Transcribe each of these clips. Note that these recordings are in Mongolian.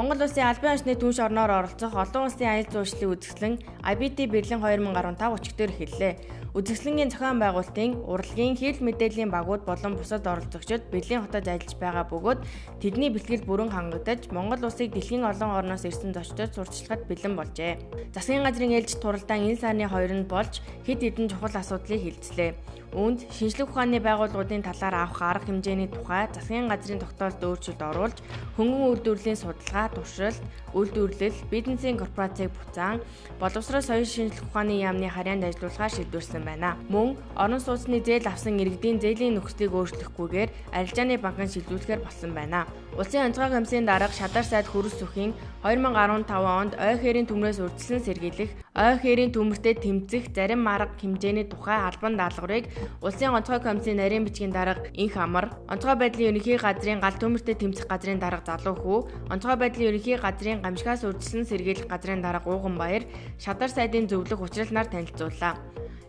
Монгол Улсын албан ёсны түнш орноор оролцох олон улсын аял зуушлын үзэсгэлэн IBT Берлин 2015 өчигдөр эхэллээ. Үзэсгэлэнгийн зохион байгуулалтын урлагийн хэвлэл мэдээллийн багууд болон бусад оролцогчид Берлин хотод ажиллаж байгаа бөгөөд тэдний бэлтгэл бүрэн хангагдаж Монгол улсыг дэлхийн олон орноос ирсэн зочдод сурталчлахад бэлэн болжээ. Засгийн газрын ээлжит хуралдаан энэ сарын 2-нд болж хэд хэдэн чухал асуудлыг хилцлээ. Үүнд шинжлэх ухааны байгууллагуудын талаар авах арга хэмжээний тухай засгийн газрын тогтоолд өөрчлөлт оруулж хөнгөн үйлдвэрлэлийн судалгаа, туршилт, үйлдвэрлэл, бизнесийн корпорацийг буцаан боловсрол соёл шинжлэх ухааны яамны харьяанд ажиллуулахаар шийдвэрлэсэн байна. Мөн орон сууцны зээл авсан иргэдийн зээлийн нөхцөлийг өөрчлөхгүйгээр арилжааны банкнд шилжүүлэхээр болсон байна. Улсын онцгой комиссийн дарга Шадар сайд Хөрөлсүхийн 2015 онд ой хээрийн төмрөөс урьдчилан сэргийлэх, ой хээрийн төмөртэй тэмцэх зарим арга хэмжээний тухай албан даалгаврыг Улсын онцгой комиссийн нарийн бичгийн дарга Инх Амар, онцгой байдлын ерөнхий газрын гал төмөртэй тэмцэх газрын дарга Залуу хүү, онцгой байдлын ерөнхий газрын гамшигаас урьдчилан сэргийлэх газрын дарга Ууганбаяр Шадар сайдын зөвлөх учрал нар танилцууллаа.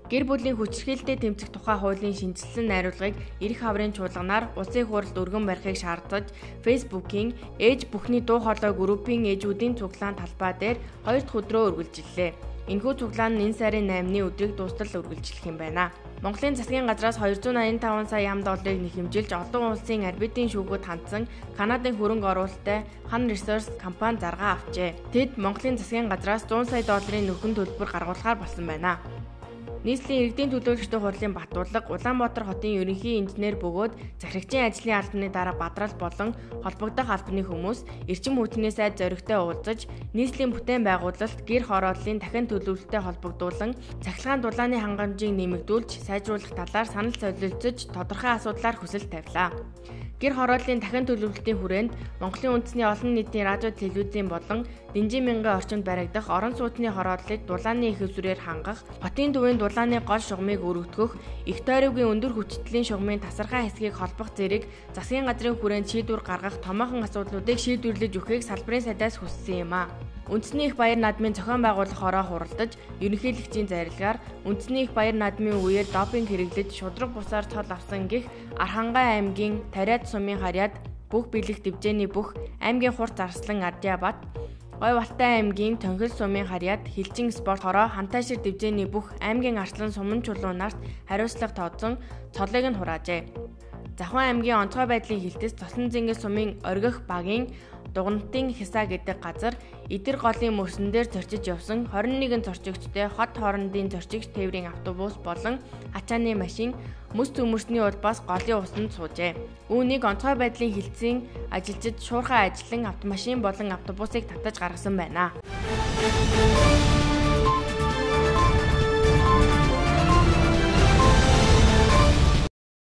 Гэр бүлийн хүчирхийлэлтэй тэмцэх тухай хуулийн шинэчилсэн найруулгыг ирэх хаврын чуулганаар улсын хурлд өргөн барихыг шаардаж Facebook-ийн ээж бүхний дуу хоолой группийн ээжүүдийн цуглаан талбай дээр 2 дахь өдрөө үргэлжиллээ. Энэхүү цуглаан нь энэ сарын 8-ны өдрийг дуустал үргэлжлэх юм байна. Монголын засгийн газраас 285 сая ам долларыг нэхэмжилж олон улсын арбитрийн шүүхүүд хандсан Канадын хөрөнгө оруулалттай Han Resource компани заргаа авчээ. Тэд Монголын засгийн газраас 100 сая долларын нөхөн төлбөр гаргуулахаар болсон байна. Нийслэлийн иргэдийн төлөөлөгчдийн хурлын Батуулга Улаанбаатар хотын ерөнхий инженер бөгөөд захирагчийн ажлын албаны дараа Бадрал болон холбогдох албаны хүмүүс эрчим хүчний сайд зоригтой уулзаж нийслэлийн бүтээн байгуулалт гэр хорооллын дахин төлөвлөлттэй холбогдуулан цахилгаан дулааны хангамжийг нэмэгдүүлж сайжруулах талаар санал солилцож тодорхой асуудлаар хүсэл тавилаа. Гэр хорооллын дахин төлөвлөлтийн хүрээнд Монголын үндэсний олон нийтийн радио телевизийн болон дэнжин мянган орчинд баригдах орон сууцны хорооллыг дулааны их усүрээр хангах, хотын төвийн дулааны гол шугамыг өргөтгөх, их тойрогын өндөр хүчтэлийн шугамын тасархай хэсгийг холбох зэрэг засгийн газрын хүрээнд шийдвэр гаргах томоохон асуудлуудыг шийдвэрлэж өгөхийг салбарын сайдаас хүссэн юм а. Үндэсний их баяр наадмын зохион байгуулах хороо хуралдаж, ерөнхийлөгчийн зарилгаар үндэсний их баяр наадмын үеэр допинг хэрэглэж шударга бусаар цол авсан гэх Архангай аймгийн Тариад сумын харьяад бүх бэлэг дэвжээний бүх аймгийн хурц арслан Ардиабат, Гой Балтай аймгийн Тонхил сумын харьяад Хилчин спорт хороо Хантайшир дэвжээний бүх аймгийн арслан суман чулуу нарт хариуцлага тооцсон цолыг нь хураажээ. Завхан аймгийн онцгой байдлын хилтэс Цосон зингэл сумын оргих багийн Дугнатын хясаа гэдэг газар Идэр голын мөсөн дээр зорчиж явсан 21 зорчигчтой хот хоорондын зорчигч тээврийн автобус болон ачааны машин мөс төмөрсний улбаас голын усанд суужээ. Үүнийг онцгой байдлын хилцийн ажилчид шуурхай ажиллан автомашин болон автобусыг татаж гаргасан байна.